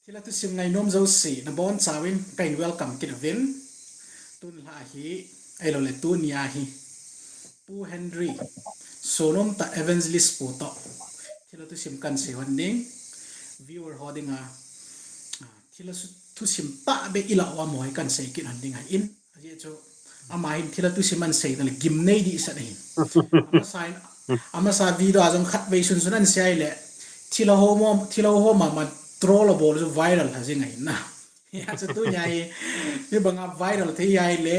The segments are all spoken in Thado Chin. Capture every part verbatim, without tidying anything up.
Thilha thusim ngainom jouse, nabonchauvin kahin welcome kit uvin. Tun lha hi, ahilou le tunia hi, Pu Henry, Sonom tah Evangelist Pu toh thilha thusim kahin sei hon ding. Viewer ho dinga, ah, thilha su-, thusim tahbeh ilah uva mo hi kahin sei kit hon ding ahin. Ajeh chu, ama hin thilha thusim ahin sei tah le gimnei dehset ahin. Amasa in, amasa video a jong khatvei sunsun ahin sei ahile, thilha ho mo, thilha ho mama troll abol chu viral lha jing ahin na. Hijeh chun tunia hi, mi banga viral thei ahile,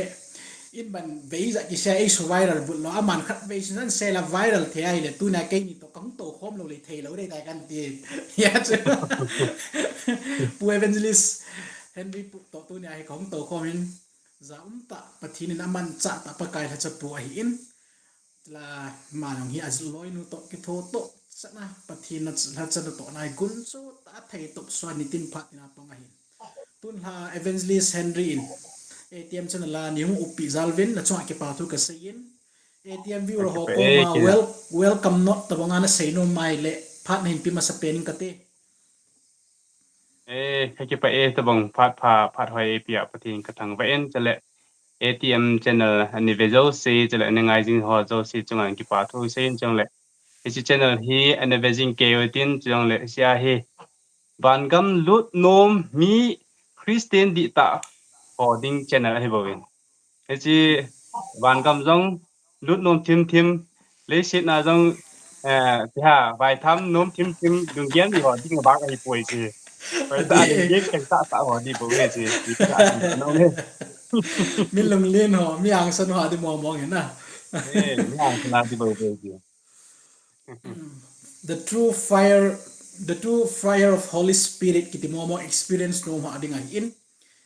in ban vei ijat kisei a eisu viral but lou, aman khatvei sunsun ahin sei la viral thei ahile, tunia keini toh kahung toukhom lou le theilou ding tai kahin ti. Hijeh chun, Pu Evangelist Henry Pu toh tunia hi kahung toukhom in, ja umtah Pathen in amanchah tah Pakai lhachapu ahin, la ama jong hi aloinu toh kitho tohsah na, Pathen lhacha natohna hi gunchu tah a theitop suan nitin phat tina pang ahin. Tun lha Evangelist Henry in A T M channel a neihung uppeh jal uvin nachunga kipa thu kasei in, A T M viewer ho koma wel-, welcome note tobanga nasei nom ahile phat nahin pe masapen ing kate. Eh, kakipah e, tobang phat pha, phat hoi eipeh a Pathen kathangvah in, chule A T M channel ana ve jouse, chule ana ngai jing ho jouse chunga kipa thu sei in, chule hiche channel hi ana ve jing kei utin, chule hichea hi vangam lut nom mi Christian dihtah ho ding channel ahibouvin. Hiche vangam jong lut nom thim thim, leiset a jong, eh, tia vaitham nom thim thim, lunggel nei ho ding bang ahipoi hiche. Hoitah a lunggel kaitah tah ho ding bou hiche, hiche a nom e. Mi lunglen ho, mi angsan ho ding mong mong hi na. Eh, mi angsan a ding bou hiche. The true fire, the true fire of Holy Spirit kiti mong mong experience nom ho ding ahin.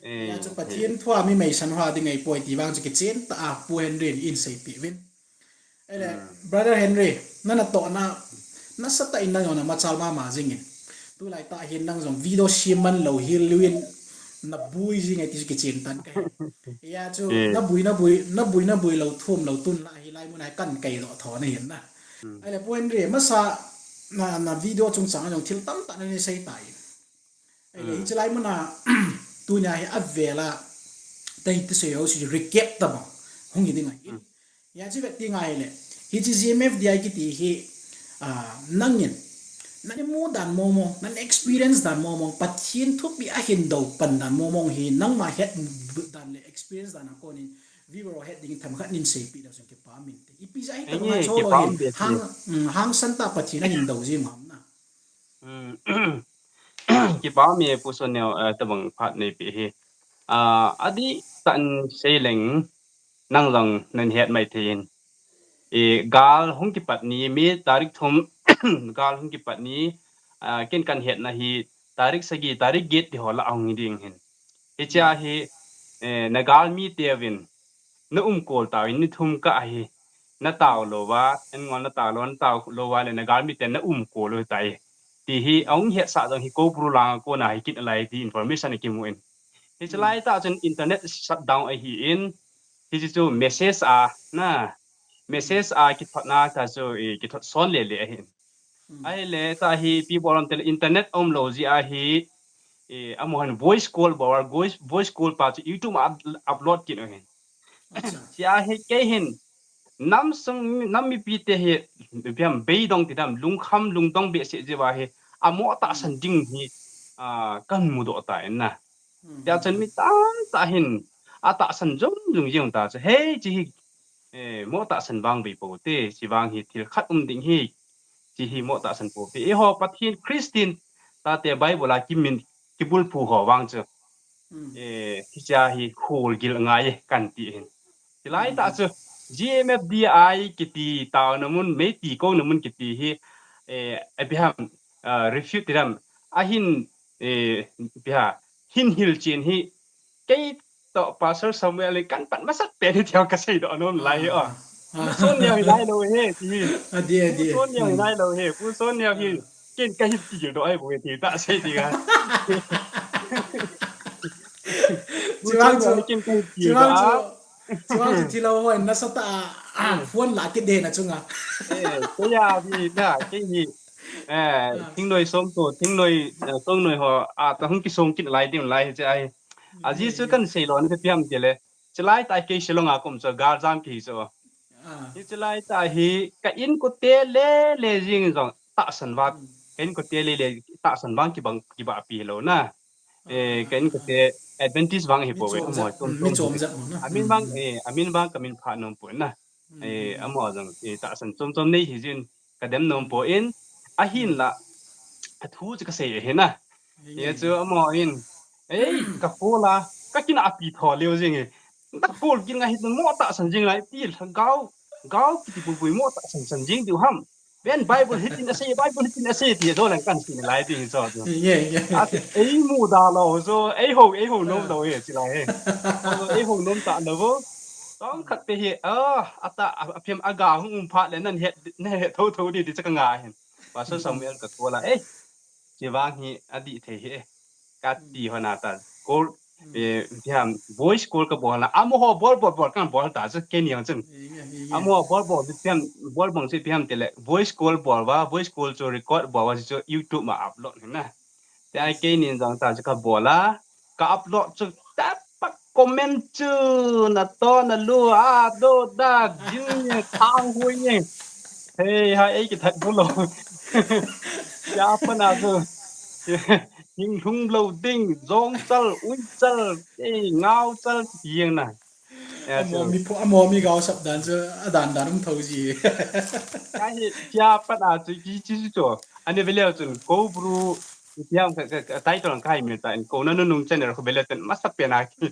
Eh, hijeh chun Pathen thu a mi meisan ho ding ahipoi ti vang chu kichen tah a Pu Henry in eiseipeh uvin. Ahile, Brother Henry, nana tohna, nasatah in nang jong namachal mama jingin. Tulaitah hin nang jong video sem man lou hel uvin nabui jing e ti chu kichen tan kahi. Hijeh chun, nabui, nabui, nabui, nabui lou thum lou tun lha hilai mun a hi kahin kaidoh tho nahin na. Ahile, Pu Henry, masa na, na video chungchang a jong thil tamtah nana sei tai. Ahile, hiche lai mun a, tunia hi avel a, tahite sei ho chu recap tobang hung hi ding ahi. Hijeh chun vet ding ahile, hiche G M F D I kiti hi, ah, nangin, nana mu dan mong mong, nana experience dan mong mong, Pathen thupeh ahin dou pan dan mong mong hi, nangma het dan le experience dan a konin, viewer ho het dingin themkhat nin seipeh leu chun kipa um inte. Ipi jeh a hitobang a chu lou hin, hang, hangsan tah Pathen ahin dou jing ham na. Kipa um e Pu Sonneo, eh, tobang phat neipeh hi. Ah, adihtah in sei leng nang jong nahet mai thei in. Eh, gal hung kipat ni, May tarik thum, gal hung kipat ni, ah, ken kahin hetna hi tarik sagi, tarik get ti ho lah a hung hi ding ahin. Hichea hi, eh, nagalmi teuvin, naumkol tauvin, ni thum kah hi, natao louva, an ngol natao lou, natao louva le nagalmi ten naumkol u tai. Ti hi, ahung hetsah jong hi Koubru lang a kona hi kit nalai ti information akimun. Hiche laitah chun internet shutdown ahin, hiche chu message a, na, message a kithotna tah chu, i, kithot son lele ahin. Ahile tah hi ipi bol ham tile internet aumlou jeh a hi, i, amaho hin voice call bol, voice, voice call pa chu YouTube a up-, upload kit u ahin. Hichea hi kei hin, nam sung, nam mipite hi, ipi ham beidong ti dam, lungkham lungdong behseh jeh uva hi, amoh tahsan ding hi, ah, kahin mudoh tan na. Hijeh chun mi tamtah hin, atahsan jung jung jing ta chu, hiche hi, eh, moh tahsan vang bei pou te, hiche vang hi thil khat um ding hi, hiche hi moh tahsan pou te. Eiho Pathen Christian tate Bible a kimin, kibulphu ho vang chu, eh, hichea hi kholgil ngai e kahin ti ahin. Hilai tah chu G M F D I kiti taona mun, Meitei kouna mun kiti hi, eh, ipi ham, ah, refute ti dam, ahin, eh, ipi ham, hin hilchen hi, kei toh Pastor Samuel in kahin pan masat pen hi tia kaseidoh nom lai hi o. Pu Sonneo hilai lou hi, ti hi. Pu Sonneo hilai lou hi, Pu Sonneo hi, ken kahin tildoh ahi bou hi ti tah sei ding a. Pu Sonneo hi ken kahin tildoh a. Chuvang chu thilha ho in nasatah a, phone la kit den achunga. Eh, kei a hi na, kei hi. Eh, thingnoi som to, thingnoi, eh, songnoi ho, a ta hung kisong kit lai ding lai hi che ahi. A ji chu kan sei lo na te piam te le. Chilai ta kei Shillong a kum chu gal jam ki chu. Hi chilai ta hi ka in ko te le le jing jong tahsan va. Ka in ko te le le tahsan vang kibang kiba pi lo na. Eh, ka in ko te advantage vang hi po ve. Amo chom chom jat mo na. Amin vang, eh, amin vang ka min pha nom po na. Eh, amo jong, eh, tahsan chom chom nei hi jin ka dem nom po in, ahin la, a thu chu ka sei ahi na. Eh, chu amo in, eh, ka call a, ka kin a pi tho leo jing e. Ka call kin nga hi mo tahsan jing lai, ti la gao, gao kiti pui pui mo tahsan san jing diu ham. Ven Bible hitin asei, Bible hitin asei ti do lang kan sin lai ti so. Ei mu da lo so, ei ho, ei ho nom lo e ti lai he. Ei ho nom ta lo vo. Tong khat pe hi, ah, ata, a, a phem aga hung um phat le nan het, nan het tho tho di ti cha ka nga hin. Pastor Samuel ka call a, eh, chi vang hi a di thei hi, eh. Ka ti ho na ta. Call, eh, ti ham, voice call ka bol na. Amo ho bol, bol, bol, kan bol ta, chu ke ni ang chun. Amo ho bol, bol, ti ham, bol bang chu ti ham te le. Voice call bol va, voice call chu record bol va, chu YouTube ma upload na. Te ai kei nin jong ta chu ka bol a, ka upload chu tap pa comment chu na to na lu a do da jin ni thang hui ni. Hei ha ei ki that bu lo. Ya pa na chu. Hing lhung lo ding, jong chal, ui chal, ei ngau chal, yeng na. Amo mi pho, amo mi gao sap dan chu, a dan dan um tho ji. Ka hi, kia pat a chu, ki chi chu chu. Ani vele chun, ko bru, ki ham ka, ka, ka title ka hai mi ta, in ko na nu nung channel ko vele ten, masa pe na ki.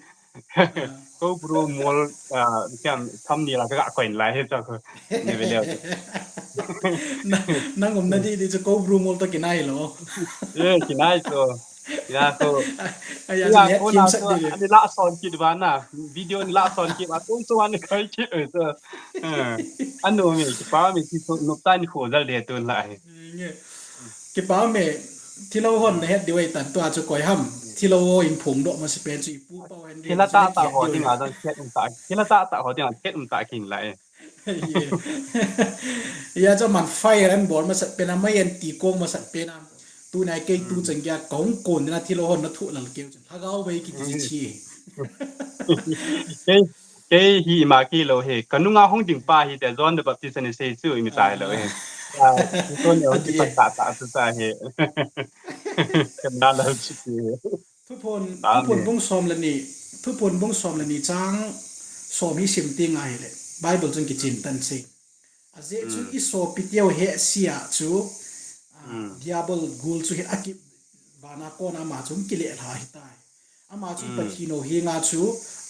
Ko bru mol, ah, ki ham, tham ni la ka, ka ko in lai he cha ko. Ni vele chun. Na, nang um na di, di chu ko bru mol to ki nai lo. Eh, ki nai chu. Ya ko. Aya, ya ko na so, ani la son kit ba na. Video ni la son kit ba. Tung so ani kai kit so. Anu mi, ki pa mi ki so no ta ni ko dal de tun la he. Ki pa mi, thilo hon na het di wei tan tua chu koi ham. Thilo ho in phung do ma si pen chu ipu pa wen. Thila ta ta ho ding a dang chet um ta. Thila ta ta ho ding a chet um ta kin la e. Ia chu man fire an bol masat pen a, mai an ti kong masat pen a. Tunai kei tu chan kia kong kon na thilo hon na thu lal keu chan. Lhagao vei kiti chi. Kei, kei hi ma ki lo he. Ka nunga hung ding pa hi te John the Baptist ni sei chu i mi tai lo he. Ko ni hung ti pa ta ta chu ta he. Ka na lo chi ki. Thuphon, Thuphon bung som le ni, Thuphon bung som le ni chang som hi sim ti ngai le. Bible chun kichin tan sei. A je chun i sopi teu he sia chu, ah, Diabol gul chu hi a ki vana kona ma chun kile lha hi tai. Ama chu Pathin o hi nga chu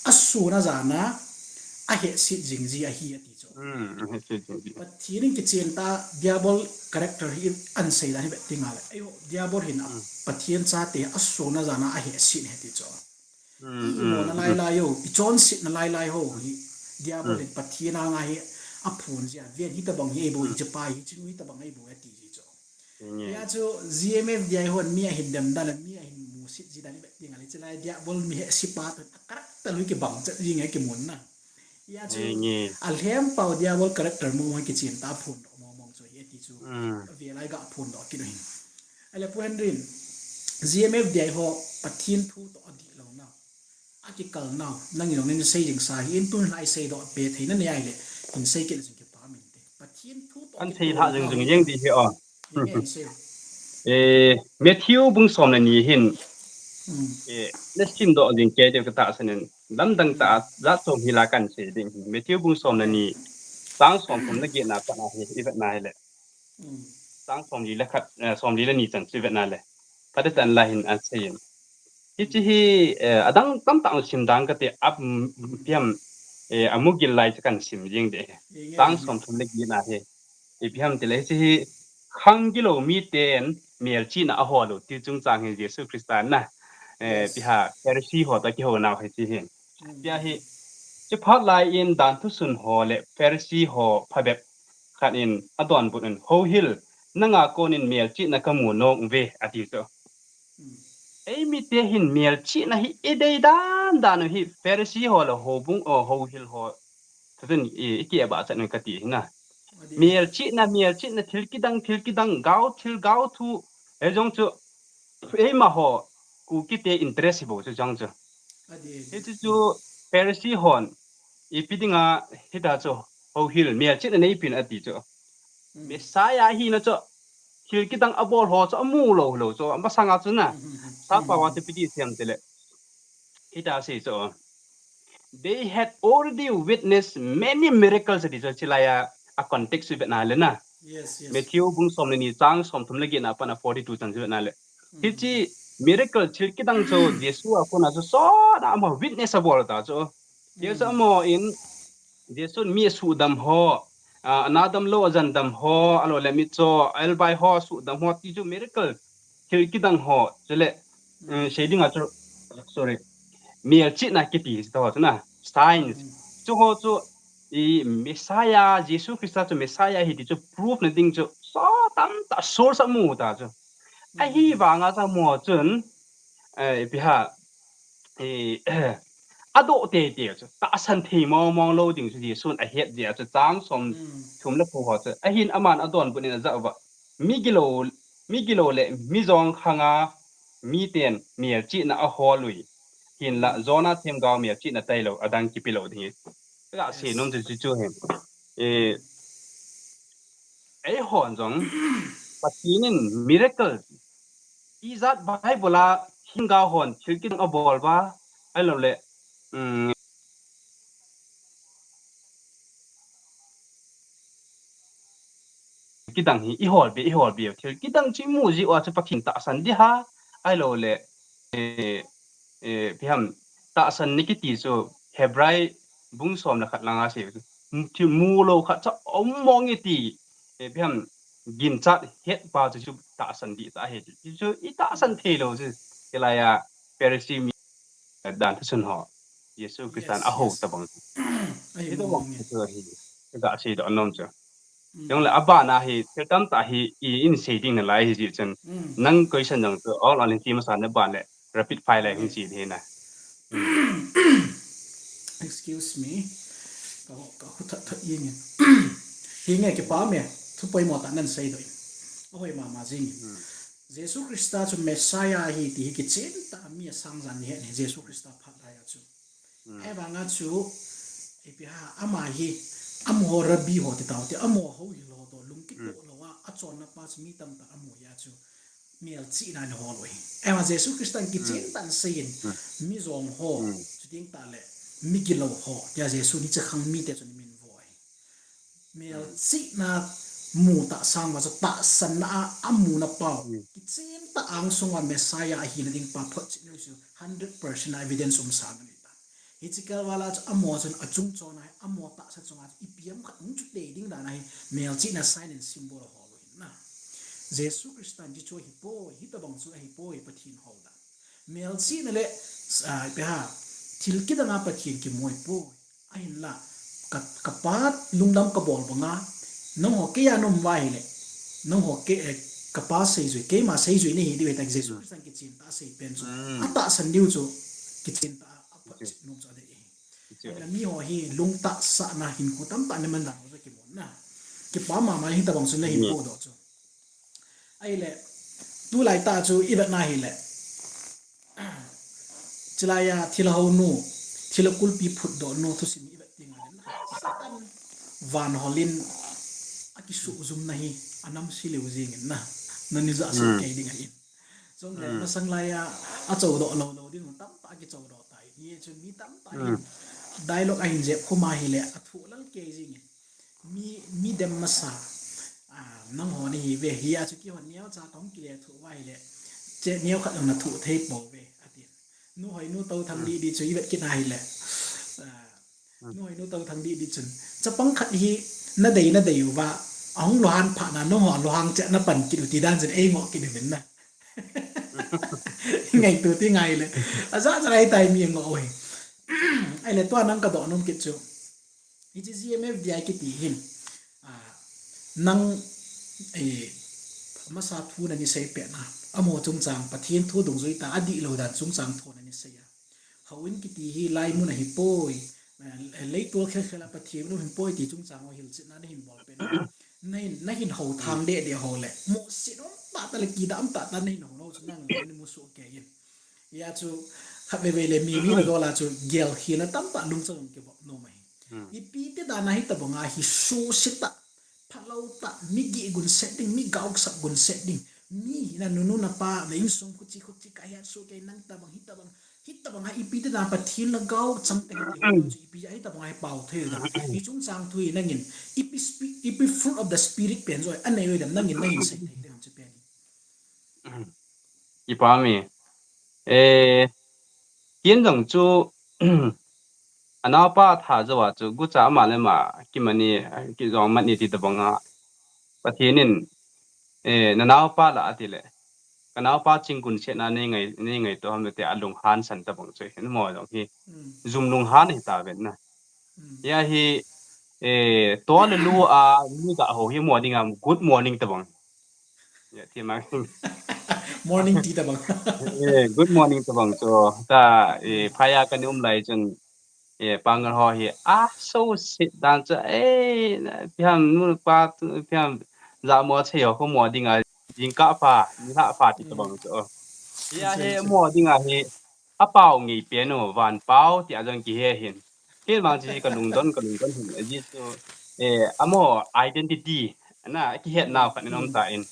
a suna jana a he sit jing ji a hi a ti chu. Pathin in kichen ta Diabol character hi an sei dan hi vet ti ngai le. Ayo, Diabol hin a Pathin chate a suna jana a he sit he ti chu. I mo na lai lai yo, i chon sit na lai lai ho hi. Diabol hin Pathin a nga hi a phun ji a. Ven hi ta bang hi ei bo, i chapa hi, chinu hi ta bang ei bo a ti ji chu. Ya chu G M F D I hon mi a hin dem dan, mi a hin mu sit ji dan i vet ti ngai le. Chilai Diabol mi he sipa to character lui kibang chat ji nge kimun na. Ya chu a lhem pau Diabol character mo mo kichen ta phun do mo mo chu hi ti chu. Ve lai ga phun do ki do hin. Ale Pu Henry, G M F D I ho Pathin thu to a di lo na. A ki kal nau, nang i long nin sei jing sa hi in tun lai sei do pe thei na ne ai le. In sei ki le jing ki pa min te. Pathin thu to an sei lha jing jing jing di hi o. Eh, Matthew bung som le ni hin. Eh, na sim do jing ke te ka ta sanin. Lamdang ta, za som hi la kan sei ding. Matthew bung som le ni. Chang som thum le get na pa na hi, i vet na hi le. Chang som li le khat, eh, som li le ni chan chu i vet na le. Pha te chan la hin an sei in. Hichi hi, eh, adang tam tang sim dang ka te ap, mm, piam, eh, a mu gil lai chu kan sim jing de. Chang som thum le get na hi. I piam ti le hichi hi khang gilo mi ten melchihna a ho lo ti chung chang hi Jesu Christa na. Eh, ti ha Pharisee ho ta ki ho nau hichi hi. Tia hi, chi phat lai in dan thusun ho le Pharisee ho phabep khat in a donbut in, "Houhil, nanga konin melchihna ka mu nong ve," a ti chu. Ei mite hin melchihna hi i dei dan dan u hi Pharisee ho le houbung o houhil ho. Thusun i, i ki eba chan ka ti hi na. Melchihna, melchihna, thil kidang, thil kidang, gao thil, gao thu. Hijong chu, eima ho, Kukite interest hi bou chu jong chu. Hichu chu, Pharisee hon, ipi dinga, hita chu, houhil, melchihna neipin ati chu. Messiah hina chu, thil kidang abol ho chu, amu lou lou chu, amasanga chu na. Sapa wa chu piti siam tile. Hita sei chu. They had already witnessed many miracles, ati chu, chilaiya, a context chu vetna le na. Matthew bung som le ni chang som thum le get na pat a forty-two chan chu vetna le. Hichi miracle thil kidang chu Jesu a kona chu sot a ama witness abol ta chu. Jesu amo in Jesu mi sudam ho, a, ana damlou ajan dam ho, alo le mi cho, elbai ho sudam ho ti chu miracle thil kidang ho, chule, um, sei dinga chu, sorry, melchihna kiti ho chu na, signs. Chu ho chu, i Messiah, Jesu Christa chu Messiah hi ti chu proof na ding chu, so tamtah source amu ta chu. Ahivanga chu amo chun, eh, ipi ham, eh, adoh teitei chu, tahsan thei mong mong lou ding chu Jesun ahet jeh a chu chang som thum le ko ho chu. Ahin aman adonbut in ajah uva. Migilou, migilou le mijong khanga miten melchihna ahol ui. Hinla Jonah themgao melchihna tailou, adang kipe lou ding hi. Ka sei nom chu chu chu hin. Eh, eihon jong, Pathen in miracle, ijat Bible a themgao hon thil kidang abol uva, ahilou le, um, kidang hi ihol be, ihol be, thil kidang chu imu jeh uva chu Pathen tahsan ding ham, ahilou le, eh, eh, ipi ham, tahsan ni kiti chu Hebrai bung som le khat langa sei chu. Mu, thil mulou khat chu um mong e ti, eh, ipi ham, ginchat hetpa chu, chu tahsan ding tah ahi chu. Chu i tahsan thei lou chu. Hilaiya Pharisee mi dan thusun ho. Jesu Christan ahou tabang. Ahi chu ahi. Ka sei doh nom chu. Jong le abana hi, thil tamtah hi, i, in sei ding nalai hi jeh chun. Nang question jong chu, all on in ti masa na ban le, rapid fire le hin sei ding na. Excuse me. Ka, ka khu that that ing in. Hinge kipa me, thu poimo tah nan sei doh in. Ahoi mama jing in. Jesu Christa chu Messiah ahi ti hi kichen tah a mi asang jan ni het ni Jesu Christa phat laiya chu. Ahivanga chu, ipi ham, ama hi, amaho rabbi ho ti tau te, amaho houhil ho toh, lungkitoh lou a, achonna pa chu mi tamtah amu a chu, melchihna ahol u ahi. Ahivang Jesu Christan kichen tah in asei in, mijong ho, chuteng tah le, migilou ho, tia Jesu ni chakhang mite chun amin vo ahi. Melchihna mu tah sang uva chu tahsanna a, amuna pau. Kichen tah angsunga Messiah ahina ding pa photchet nu chu hundred percent a evidence um sa na ni ta. Hiche kal vala chu amaho chun achung chon a hi, amaho tahsa chunga chu ipi ham khat hung chu tei ding dan a hi, melchihna sign and symbol ahol u ahi na. Jesu Christan chu chu ahipoi, hitabang chu ahipoi, Pathen hou dan. Melchihna le, ah, ipi ham, thil kidang a Pathen kimu ahipoi. Ahinla, ka, ka Pa lungdam ka bol banga, nangho keiya na um uva ahile, nangho kei, eh, ka Pa seijui, keima seijui nahi diu ahi tia Jesu Christan kichen tah a asei pen chu. Atahsan diu chu, kichen tah a, aphotchet nom chu adei ahi. Ahinla miho hi lungtahsahna hinkho tamtah na man dan ho chu kimu na. Kipa mama hitabang chu nahin podoh chu. Ahile, tulai tah chu i vet na hile. Chulaiya thilha hounu, thilha kulpi phutdoh nu thusim i vet ding ahile. Satan van holin akisuh jum na hi, anam se leu jing in na. Nani ja sah kei ding ahi. Chule, masang laiya, achoudoh lou lou ding, tamtah akichoudoh tai. Hiche mi tamtah hin, dialogue ahin jep khum a hile, athu lal kei jing in. Mi, mi dem masa. Ah, nangho nahi ve, hia chu kihon neocha kahung kile thuh uva ahile. Che neo khat jong nathuh thei pouve, atin. Nu Hoinu Touthang didi chu i vet kit na hile. Ah, Nu Hoinu Touthang didi chun. Chapang khat hi nadei nadei uva. Ahung luhan phat na nangho luhan chet napan kit u ti dan chun eingoh kit uvin na. Ngaito ti ngai le. Aja ja lai tai mi ngoh u hi. Ahile tua nang kadoh nom kit chu. Hiche G M F D I kiti hin, ah, nang, eh, masa thu nani sei pet na, amaho chungchang, Pathen thu dungjui tah a adihlou dan chungchang thu nani sei a. Houin kiti hi laimun ahipoi, Leitol khel khel a Pathen min um hin poi ti chungchang a hilchetna nahin bol pen. Nahin, nahin hou thang deh deh ho le. Mohseh um tah tah le kidam tah tah nahin hou nau chu nang le namu soh kei in. Hia chu khat veve le mi mi na dol a chu gel khel a tamtah lungchang kivop nom ahi. Ipi ti dan a hitabang a hi suhset tah, phalou tah, mi gih gunset ding, mi gaosap gunset ding. Mi na nunu na pa, na insung khuchi khuchi ka hia su kei nang tabang hitabang. Hitabang a ipi ti dan Pathen lhagao chang te hiti chu ipi a hitabang a hi pao thei da. Hi chungchang thu hi nangin ipi spi-, ipi fruit of the spirit pen joi anei oi dan nangin nangin sei thei te ham chu pen. Kipa mi. Eh, kin jong chu anaopa tha jou a chu gucha ama le ama kimani kijong mat ni ti tabang a. Pathen in, eh, nanaopa la ati le. Kanaopa chingkun setna nei ngai, nei ngaito ham le ti a lunghan san tabang chu hin mo jong hi. Jum lunghan hi ta ven na. Hia hi, eh, to le lu a mi ga ho hi mo ding am good morning tabang. Ya, ti ma. Morning tea tabang. Eh, good morning tabang chu. Ta, eh, phaya kani um lai chun, eh, pangal ho hi, ah, so sit dan chu, eh, piam nu pa, piam ja mo che yo ko mo ding a, jing ka pa, ni ha pa ti tabang chu. Ya, he mo ding a he, a pau ngi pe no, van pau ti a jong ki he hin. Hil mang chi ka lungdon, ka lungdon hin. Aji chu, eh, amo identity. Ana, ki het nau khat in om ta in.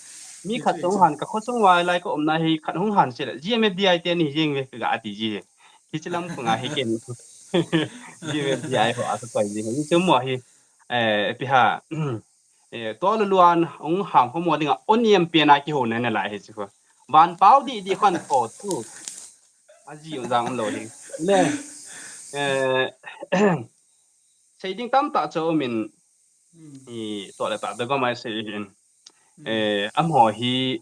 Mi khat tong han ka kho sung wai lai ka om na hi khat hung han sila. G M F D I te ni jing ve ka ati ji. Ki chilam ko nga hi ken. G M F D I ho a ka koi ji. Ni chu mo hi, eh, pi ha. Eh, to lu luan, ung ham ko mo ding a, on yem pe na ki ho na na lai hi chu. Van pau di di khan ko tu. Aji u jang lo ding. Le, eh, sei ding tam ta cho min, i to le ta da go mai sei hin. Eh, am ho hi,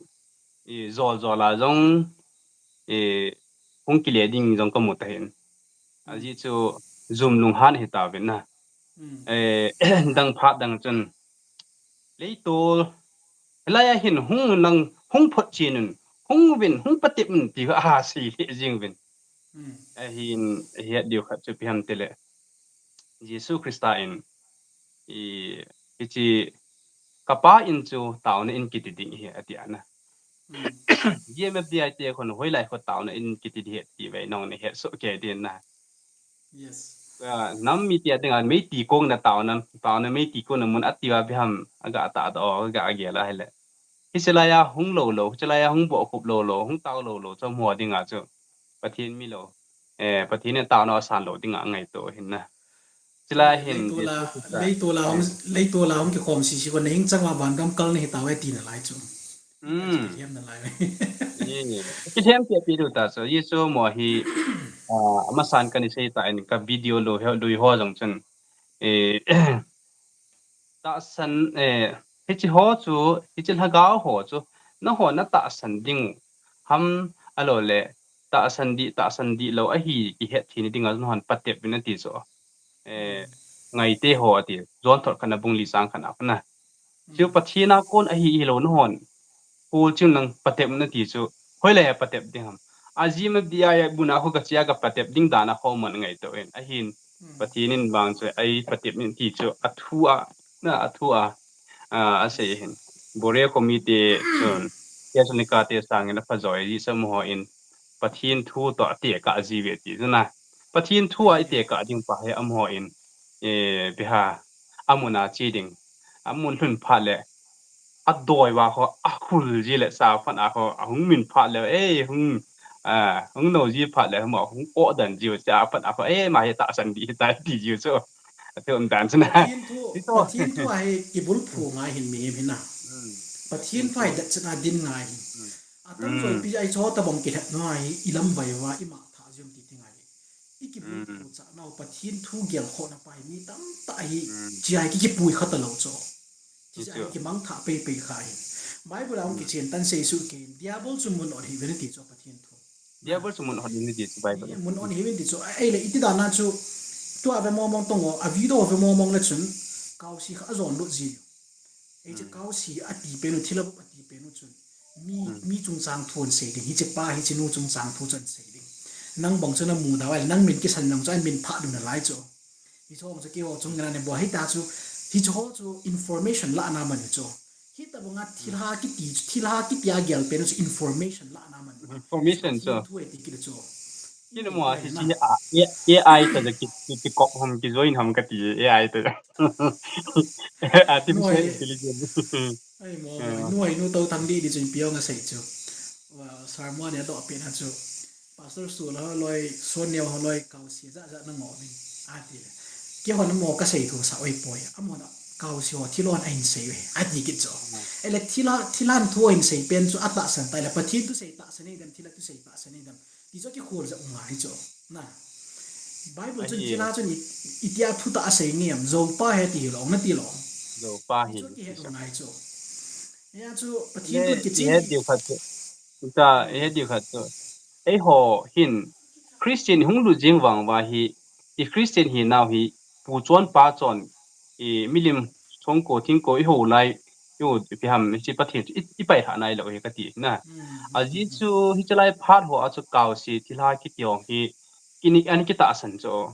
i zol zol a jong, eh, hung kile ding jong ka mu ta hin. Aji chu jum lunghan hi ta vin na. Eh, dang phat dang chun. Leitol, lai a hin hung nang, hung phot chin un, hung vin, hung patep un ti ha si le jing vin. Ahin, het diu khat chu pi ham ti le. Jesu Christa in, i, i chi, ka pa in chu tauna in kiti ding hi ati ana. G M F D I te khun hoilai kho tauna in kiti di het ti vei nong ni het so ke din na. Nam mi ti a ding a mei ti kong na tauna, tauna mei ti kong na mun ati va bi ham aga ta da o ga age la hele. Hi silai a hung lo lo, silai a hung bo khup lo lo, hung tau lo lo, cho mo ding a chu. Pathen mi lo. Eh, Pathen in tauna san lo ding a ngaito hin na. Chulai hin leitol a, leitol a hung, leitol a hung kikhom sisi ko na hing chang a van gam kal na hi tau e ti na lai chu. Kithem na lai. Kithem pe pi du ta so. Jesu mo hi, ah, amasan kani sei ta in ka video lo he, lui ho jong chun. Eh, tahsan, eh, hichi ho chu, hichi lhagao ho chu, na ho na tahsan ding u. Ham alo le, tahsan di, tahsan di lo ahi kihet thei ni ding a, na hon patep vin ati chu. Eh, ngaite ho ati, John thot khat na bung li chang khat na khat na. Chu Pathen a kon ahi hi lo na hon. Paul chun nang patep na ti chu, hoilai a patep ding ham. A G M F D I a buna ho ka chia ka patep ding dan a ho man ngaito in. Ahin, Pathen in bang chu, ai patep nin ti chu, a thu a, na a thu a, a, a sei hin. Berea committee chun, Thessalonica te sangin a pha joi ji sam ho in, Pathen thu to a te ka ji ve ti chu na. Pathen thu a i te ka ding pa he am ho in, eh, biha, amun a chi ding. Amun lhun phat le, a doi va ho, a khul ji le sa phat a ho, a hung min phat le, eh, hung, ah, hung no ji phat le, hung, hung o dan ji cha phat a ho, eh, ma he tahsan di ta ti ji chu. A te um dan chu na. Pathen thu, Pathen thu a he kibul phu ngai hin mi hin na. Pathen thu a he dat chana din ngai hin. A tam joi pi ai cho ta bang ki het ngai, i lam vai va, i ma tha ji um ti ti ngai. I kibul phu cha nau Pathen thu gel kho na pa hi mi tam ta hi chia ki kipui kha ta lo cho. Chia ki mang tha pei pei kha hi. Bible a hung kichen tan sei su ke Diabol chu mun ot hi ve na ti cho Pathen thu. Diabol chu mun ot hi ni ti chu Bible. Mun ot hi ve ti cho. Ei le iti dan na chu tu a ve mo mong tong o, a video ve mo mong le chun. Kau si kha a zon lut ji. Ei chu kau si a ti pen u thilha a ti pen u chun. Mi, mi chungchang thu an sei ding. Hiche pa, hiche nu chungchang thu chu an sei ding. Nang bang chu na mu da vai, nang min kisan nang chu an min pha du na lai chu. Hicho chu keiho chung ngen a ni bou, hita chu, hicho chu information lahna aman chu. Hitobanga thilha kiti, thilha kiti a gel pen chu information lahna aman. Information chu. Thu e ti kit chu. Kina mo a, hichi a, A I ta ja ki, ki, ki kop ham, ki join ham kati, A I ta ja. Artificial intelligence. Ai mo, mo, nuai nu to thang di di chun piong a sei chu. Sermon a doh pen a chu. Pastor Sul holoi, Sonneo holoi, Kausi ja ja na ngom in. Ati le. Keiho na mo ka sei thu sa oi poi. Amona Kausi ho thilha ahin sei ve. Ati kit chu. Ele thilha, thilha thu ahin sei pen chu atahsan tai le. Pathen thusei tahsan nei dem, thilha thusei tahsan nei dem. Ti chu kikhol ja u ngai chu. Na. Bible chun thilha chun i, itia thu tah asei ngem. Zopa he ti hilou, na ti lou. Zopa he. Ti chu kihet u ngai chu. Hia chu Pathen thu kichen. He diu khat chu. Ta, he diu khat chu. Eiho hin Christian hung lut jing vang uva hi, i Christian hi nau hi, pu chon pa chon, i milim songko thingko i ho lai, i ho ipi ham, hichi Pathen chu i, i pailhah nailou hi kati na. Ajeh chu hichi lai phat ho a chu Kausi thilha kiti ho hi, kini, ani kitahsan chu.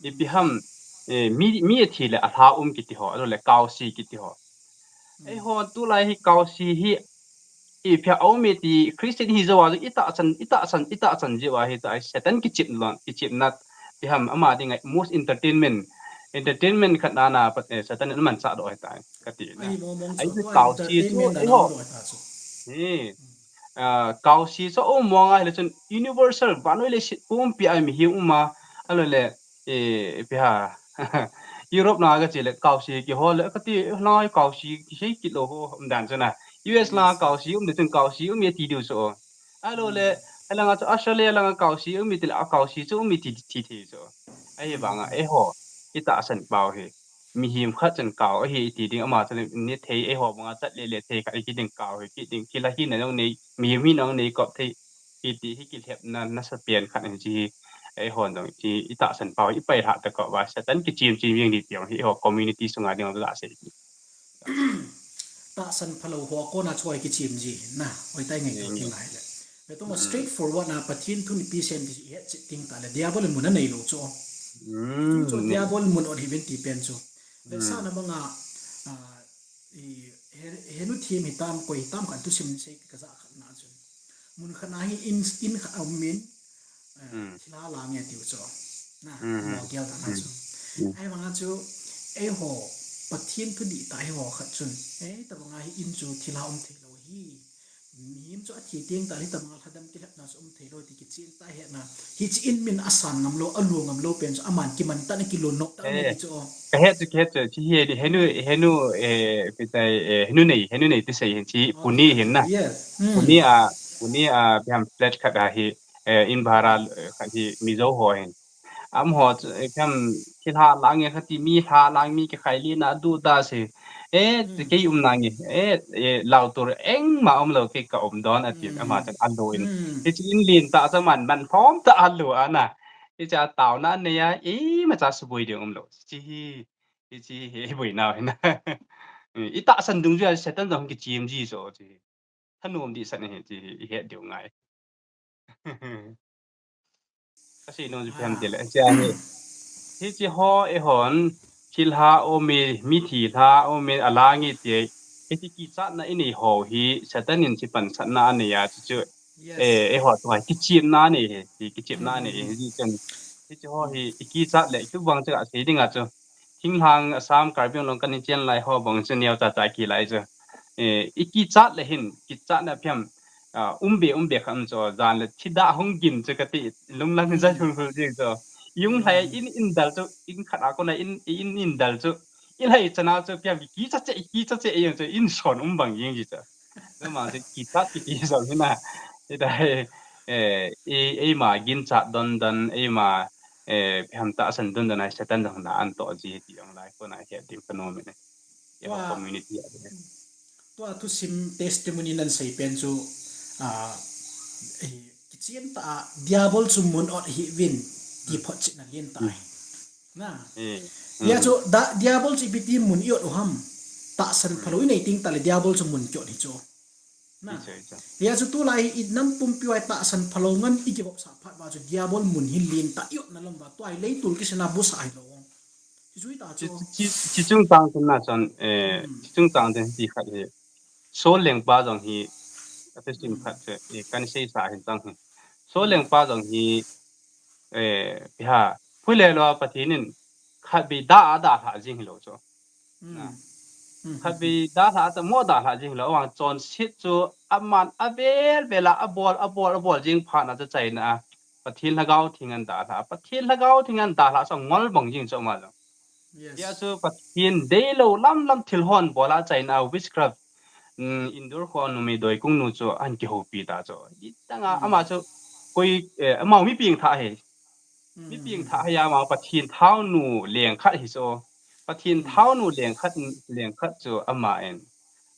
Ipi ham, eh, mi, mi athi le alha um kiti ho, ahilou le Kausi kiti ho. Eiho tulai hi Kausi hi, ipi ham aum e ti Christian hi jou a chu i tahsan, i tahsan, i tahsan jeh uva hi ta Satan kichep lon, kichepna ti ham ama dinga most entertainment, entertainment khat na na pat, eh, Satan in amanchah doh ahi tai kati na. Ai mo mong chu Kausi chu, eiho. Hi, ah, Kausi chu aum mong a hile chun universal vannoi leiset pumpi a mihem um a, ahilou le, eh, ipi ham. Europe na kache le Kausi kihol le kati, lai Kausi kisei kit lou ho um dan chu na. U S la Kausi um le chun Kausi um e ti diu chu. Ahilou le, alanga chu Australia langa Kausi um e ti le, a Kausi chu um e ti, ti thei chu. Ahivanga, eiho, i tahsan pau hi. Mihem khat chun Kau ahi i ti ding ama chun ni thei, eiho banga chat le le thei khat i kit ding Kau hi, kit ding thilha hina jong nei, mihem hina jong nei kop thei. Hiti hi kilhepna nasa pen khat ahi chi hi, eihon jong chi i tahsan pau, i pailhah tah kah uva, Satan kichem chem jeng ding ti jong hi, eiho community sunga ding jong kasei. Tahsan phalou ho kona chu i kichem ji na, hoitai ngaito ding ahile. Betung straightforward na Pathen thu nipi sem ti i het chet ding tah le, Diabol in mun anei lou chu. Chu Diabol in mun ot hih uvin ti pen chu. Vetsahna banga, ah, i, he, henu them hitam, koi hitam khat thusim sei kaja khat na chun. Mun khat na hi in, in khat a um in, eh, thilha lang e tiu chu. Na, mo gel ta na chu. Ahivanga chu, eiho, Pathen thu dihtah eiho khat chun. Eh, tabanga hi in chu thilha um thei lou hi. Mihem chu athi teng tah le hitabanga lhadam kilhepna chu um thei lou ti kichen tah hetna. Hichi in min asan ngam lou, alu ngam lou pen chu aman kiman tah na kilun nok tah na ti chu. Kahet chu, kahet chu, chi hi henu, henu, eh, ipi tai, eh, henu nei, henu nei ti sei hin chi Pune hin na. Pune a, Pune a, ipi ham flat khat a hi, eh, in bhara, eh, khat hi Mizo ho hin. Amaho chu, eh, ipi ham thilha lang e kati mi lha lang mi kikhai lina duda se. Eh, kei umna nge, eh, eh, lau tur engma umlou kei ka um don ati ama chun alu in. Hichi in lentah chu man, man lhom tah alu ana. Hicha taona anei a, imacha suboi ding umlou. Chi hi, hichi hi boina hina. I tahsan dungjui a Satan jong kichem ji so chi. Thanom dehset ahi ti hi i het diu ngai. Kasei nom chu ipi ham tile, hiche hi, hiche ho eihon, thilha um e, mithi lha um e, alang e ti, hiche kichatna inei ho hi, Satan in chu pansatna anei a, chuchu, eh, eiho tua, kichemna anei hi, kichemna anei hi, hichun, hiche ho hi, i kichat le, itobang chu kasei dinga chu, thinglhang Assam, Karbi Anglong kahin chen lai ho bang chu neocha cha kilai chu. Eh, i kichat le hin, kichatna ipi ham, ah, um be, um be khat um chu, jan le thida hung gin chu kati, lunglang jai hul hul jing chu. I um lhai in, in dal chu, in khat a kona in, in, in dal chu. I lhai chana chu ipi ham kicha che, kicha che jeng chu, in son um bang jing ji chu. Lamang chu kichat kiti jong hina. Hita hi, eh, ei, eima ginchat don don, eima, eh, ipi ham tahsan don don a Satan jong na an toh ji ti jong lai kona het ding kanom e. Eiho community a. Tua thusim testimony nan sei pen chu, ah, eh, kichen tah a Diabol chu mun ot hih uvin ti photchetna lentah ahi. Na. Hia chu da, Diabol chu ipi ti mun i ot u ham. Tahsan phalou inei teng tah le Diabol chu mun ki ot hi chu. Na. Hia chu tulai hi i nam pumpi uva tahsan phalou ngan i kivopsah phat uva chu Diabol mun hi lentah i otna lam uva tua hi leitol kisena busa hilou. Jui ta chu. Chi, chi, chi chungchang chun na chun, eh, chi chungchang chun ti khat hi. Saul lengpa jong hi, a thusim khat chu, eh, kan seisa hin chang hi. Saul lengpa jong hi, eh, ipi ham, phu le lou a Pathen in khatvei da a dalha jing hilou chu. Na. Khatvei dalha ta mo dalha jing hilou, ahivang chonset chu aman avel vel a abol, abol, abol jing phat na chu achaina a Pathen Lhagao Theng in dalha, Pathen Lhagao Theng in dalha chu angol bang jing chu ama jong. Yes. Hia chu Pathen deilou lam lam thil hon bol a achaina a witchcraft, um, Indore kho numei doikung nu chu ahin kihoupi ta chu. Itang a ama chu koi, eh, ama mi pengthah hi. Mi pengthah hi ama Pathen thaonu leng khat hi chu. Pathen thaonu leng khat, leng khat chu ama in,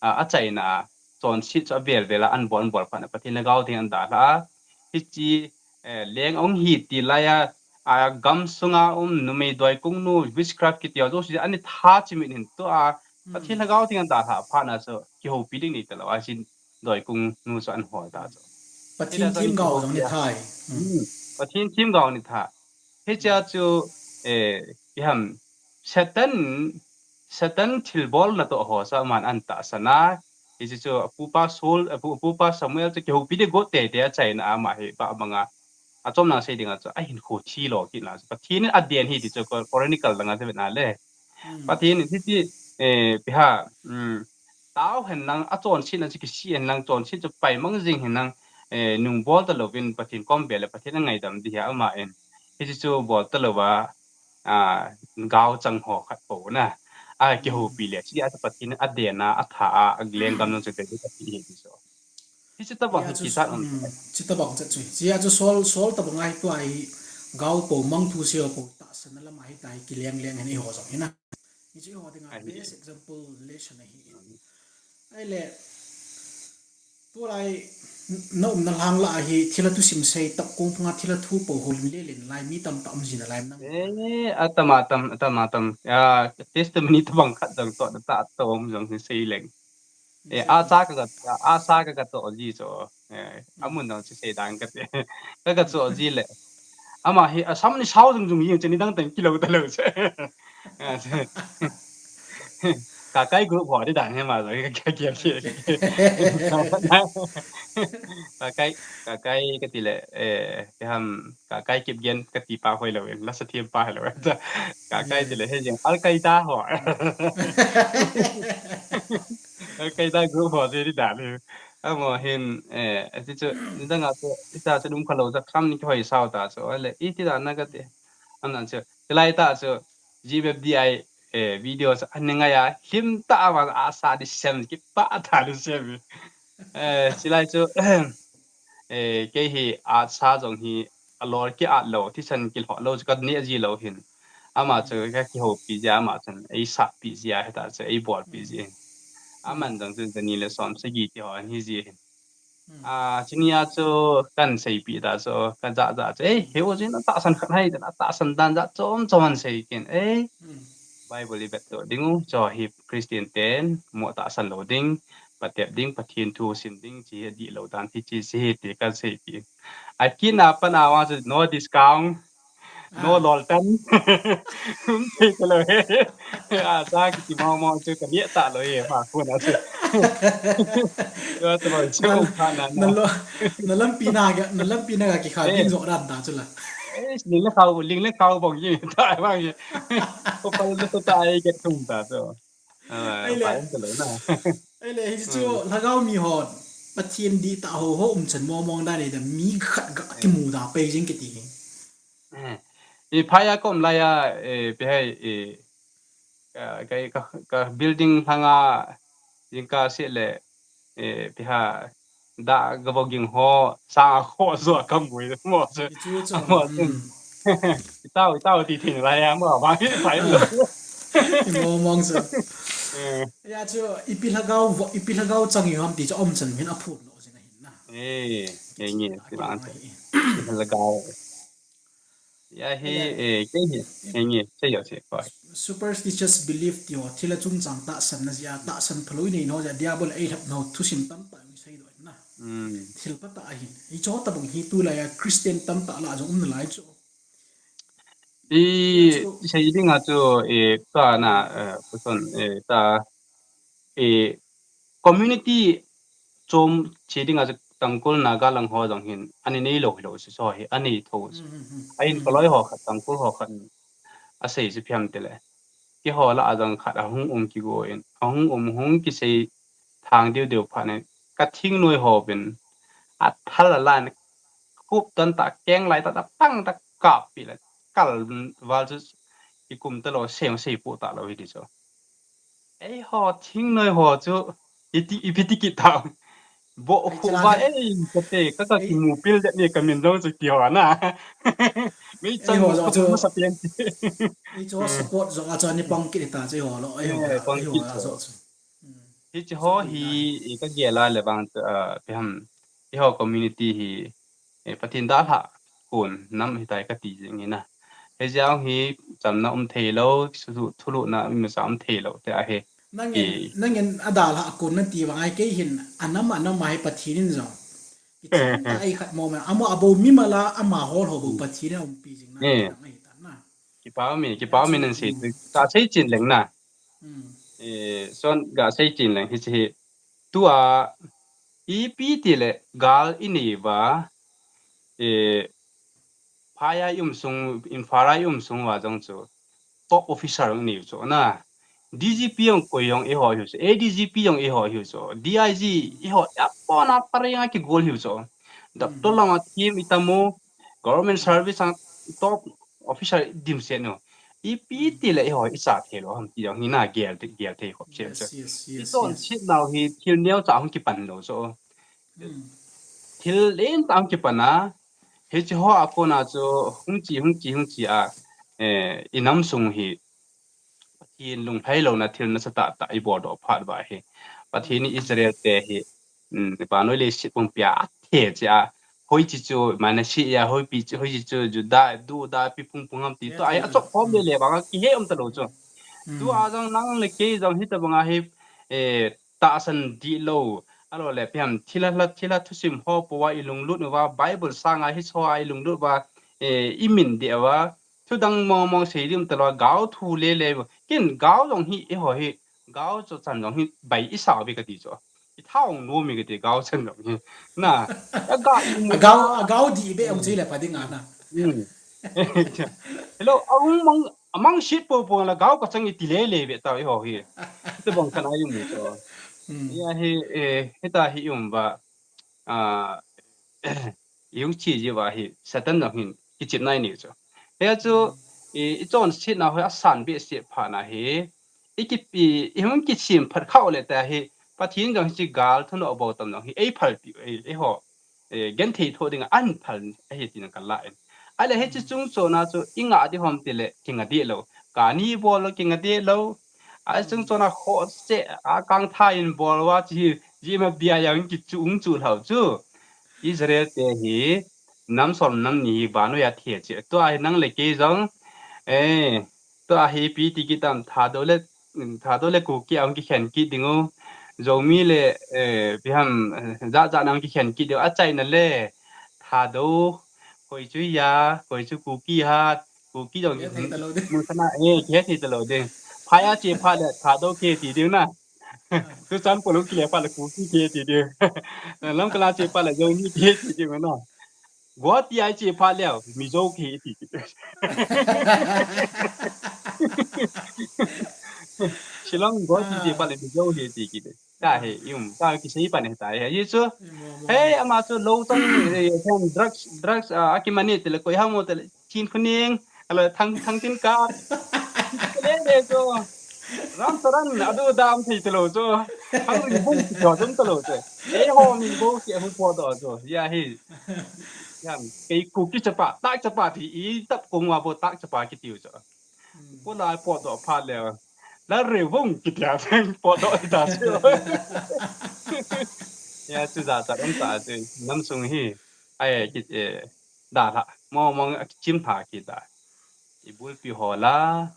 a, achaina a chonset chu avel vel a ahin bol, ahin bol phat na Pathen Lhagao Theng in ahin dalha a. Hiche, eh, leng ahung hi ti lai a, a, gam sunga um numei doikung nu witchcraft kiti ho jouse ahin tha chimit hin tua, Pathen Lhagao Theng in ahin dalha phat na chu kihoupi ding nei talou a, hiche doikung nu chu ahin hol ta chu. Pathen themgao jong ahin tha hi. Hmm. Pathen themgao ahin tha. Hichea chu, eh, ipi ham, Satan, Satan thilbol natoh ho chu aman ahin tahsan a. Hiche chu apupa Saul, apu, apupa Samuel chu kihoupi ding got teitei achaina a ama hi abang a. Achom lang sei ding a chu ahinkho thi lou kit na chu Pathen in aden hi ti chu Chro-, Chronicle lang a chu vet na le. Pathen in hiche, eh, ipi ham, um, tao hen lang, achonset na chu kisih hen lang, chonset chu paimang jing hen lang, eh, nung bol talou vin Pathen kom be le Pathen angaidam ding hi ama in. Hiche chu bol talou a, a, gao chang ho khat bou na. A, kihoupi le, hiche a chu Pathen in aden a, atha a, alenggam jong chu kati hi ti chu. Hiche tabang hi chu, kichat um. Hiche tabang chu chu. Hiche a chu Saul, Saul tabang a hi tua hi gao pou mang thu seo pou tahsan na lam a hi ta hi kileng leng hen eiho jong hi na. Hiche eiho dinga best example lesson ahi. Ahile, tulai na umna lang lah a hi thilha thusim sei tap kong phunga thilha thu pou houlim le len lai mi tamtah um jin a lai nam. Eh, atam, atam, atam, atam. Ya, testimony tabang khat jong toh na ta to um jong hi sei leng. Eh, asa ka, asa ka, ka toh ji chu. Eh, amun dang chu sei dang kate. Ka, ka toh ji le. Ama hi asam ni sao jung jung jing chu nidang teng kilou talou chu. Kakai group ho di dan hi ma ka, ka, ka, ka. Kakai, Kakai kati le, eh, ipi ham, Kakai Kipgen kati pa hoilou in, lasa thempa hoilou in. Kakai ti le, he jeng, Al Qaeda ho. Al Qaeda group ho chu di dan hi. Amaho hin, eh, ati chu, nidang a chu, ita chu dum khalou, ja kham ni kihoi sao ta chu, le, iti dan na kati. Aman chu, hilai ta chu, G B F D I, eh, video chu, ani ngai a, hlim ta a, asa di sem, kipa ta di sem. Eh, chulai chu, eh, kei hi atsa jong hi alol ki at lou, thisan kilhoh lou chu ka neh ji lou hin. Ama chu ka kihoupi jia, ama chun eisatpi jia, hita chu eibolpi ji hin. Aman jong chu jani le som sagi ti ho ahi ji hin. A, chunia chu kan seipeh ta chu, ka ja ja chu, ei, he u jin atahsan khat hai, atahsan dan ja chom chom an sei kin, ei. Bible i vet to ding u, chu hi Christian ten, mo tahsan lou ding, patep ding, Pathen thu sim ding, chi hi dihlou dan, hichi, chi hi ti kan seipeh. Akina pan a vang chu no discount, no loltan. Thei talou he. Atsa kiti mong mong chu ka neh talou he, ma kona chu. Tua tabang chu na, um pha na na. Na lo, na lampi na ga, na lampi na ga kikha ding jo dan ta chu la. Eh, ling le khao, ling le khao bong ye, ta bang ye. Ko pal na to ta ai ke thum ta to. Ahile, ahile, hichu lhagao mi hon, Pathen dihtah ho, ho umchan mong mong dan nei da mi khat ga kimu da pei jing kiti hi. Eh, i phai a kom lai a, eh, ipi hai, eh, ka, ka, ka, ka building lhanga, jingkah seh le, eh, ipi ham, da ga vo ging ho, sang a kho jo ka mu mo chu. Mo chu. Itao, itao ti thing lai a mo, bang hi phai lo. Mong mong chu. Eh. Ya chu, ipi lhagao, ipi lhagao chang i ham ti chu umchan min a phun lo jing ahin na. Eh, eh, nge, ti bang chu. Ipi lhagao. Ya hi, eh, kei hi, eh, nge, sei jo sei, koi. Superstitious belief ti ho, thil a chungchang tahsan na jia, tahsan phalou i nei no jia, diabol eilhap no, thusim tamtah i sei doh na. Thil phatah ahin. Hicho tabang hi tulai a Christian tamtah lah jong um nalai chu. I, chu sei ding a chu, i, ka na, eh, kuson, eh, ta, i, community chom che ding a chu Tangkhul Naga lang ho jong hin, ani nei lo hi lo si so hi, ani tho si. Hmm, hmm, hmm. A in paloi ho khat, Tangkhul ho khat, a sei si phiam te le. Keiho lah a jong khat a hung um kigo in, a hung um hung kisei thang deu deu phat in, ka thingnoi ho bin, a thal a lan, kup tan ta, keng lai ta, ta pang ta, kap pi la, kal val chu, i kum ta lo, sei sei pu ta lo hi di chu. Eiho, thingnoi ho chu, i ti, i pi ti ki ta. Bo khu ba, ei, ka te, ka ka ki mu pil de ni ka min lo chu ki ho na. Mi chang ho lo chu ma sa pian. I chu support zo a chu ni pang ki ta chu ho lo, ei ho, ei ho zo chu. Hi chi ho hi, i ka gel a le vang chu, a, pi ham, i ho community hi, e, Pathen dalha kon nam hi tai ka ti jing hi na. He jang hi chamna um thei lo, thulu, thuluna mi sa um thei lo te a he. Nangin, nangin a dalha kon na ti vang ai kei hin a nam a nam a he Pathen in jong. Kichim ta ai khat mo ma. Amo abo mi mala ama hol ho bo Pathen in um pi jing na. Ngai ta na. Kipa mi, kipa mi nan sei. Ka sei chin leng na. Eh, son ga sei chin leng hi chi hi. Tua, ipi ti le gal i nei va, eh, phai a i um sung, Imphal a i um sung va jong chu, top officer jong i nei chu na. D G P jong koi jong i ho hiu chu, A D G P jong i ho hiu chu, D I G i ho, a pona pareng a kigol hiu chu. Doctor lama thim i tamu, government service a top officer dim se no. Ipi ti le i ho i sa thei lo ham ti jong hi na gel te, gel thei khop se chu. I ton sit nau hi thil neo cha hung kipan lo chu. Thil len tah kipan a, hichi ho a kona chu hung chi, hung chi, hung chi a, eh, i nam sung hi Pathen lunglhai lona thil nasa tah tah i bol doh phat va hi. Pathen in Israel te hi, um, vannoi leiset pumpi a a the che a, hoiche chu Manasseh a, hoipi chu, hoiche chu Judah, Judah pi pung pung ham ti to, ai, a chop khom le le vang a kihe um ta lo chu. Tu a jong nang le kei jong hi ta bang a hi, eh, tahsan dih lo, a lo le piam, thilha, thilha thusim ho po a i lunglut uva, Bible sang a hi so a i lunglut uva, eh, i min deh uva, thu dang mong mong sei dim ta lo, gao thu le le, kin gao jong hi, i ho hi, gao chu chan jong hi, bai i sa uve ka ti chu. I thao nu mi ka ti gao chan jong hi. Na, a ga i mu a gao, a gao di be ang chi le pa ding a na. Hmm. Hello, a hung mang, a mang sit po po la gao ka chang i ti le le ve ta i ho hi. Te bang kan ai mu to. Hmm. Ya hi, eh, heta hi um ba. Ah, i hung chi ji va hi Satan jong hin kichip nai ni chu. He chu, i, i chon sit na ho a san be se pha na hi. I ki, i, i hung kisim phat khau le ta hi. Pathen jong hi chi gal thu no bo tam jong hi. Ei phal pi, ei, ei ho. Eh, gen thei tho ding a an phal ahi tina ka la en. A le he chu chung chona chu i nga di hom ti le ki nga di lo. Ka ni bol lo ki nga di lo. A chung chona kho se a kang tha in bol wa chi ji ma bia ya ki chu ung chu hlau chu. Israel te hi nam som nam ni hi vannoi a thia chi. Tua hi nang le kei jong. Eh, Tua hi ipi ti kit tam, Thadou le, Thadou le Kuki a hung kikhen kit ding u. Zomi le, eh, ipi ham, eh, jat jat na hung kikhen kit ding u. Achaina le, Thadou, koi chu ya, koi chu Kuki ha, Kuki jong kihe thei ta lo ding. Mun kana, eh, kihe thei ta lo ding. Phai a che phat le, Thadou kihe ti ding na. Tuchan polou kile phat le, Kuki kihe ti ding. Lamka la che phat le, Zomi kihe ti ding na. Guwahati a che phat leh, Mizo kihe ti kit. Shillong Guwahati che phat leh, Mizo kihe ti kit. Ka he, um, ka kisei pan he ta he. Ye chu. Hey, ama chu lo tang, eh, drugs, drugs, ah, akimani te le koi ham te le chin khuning. Alo thang, thang tin ka. Le le chu. Ram saran adu dam thei talo chu. Hang ri bung ki jo jom talo chu. Ei ho mi bo ki hu po do chu. Ya hi. Yan, kei Kuki chapa, tak chapa ti i tap kong wa bo tak chapa ki tiu chu. Ko la po do phat le. La re bung ki tia po do ta chu. Ya chu ja ta ram ta chu. Nam sung hi. Ai ki, eh, da la. Mo mo chim tha ki da. I bulpi ho la,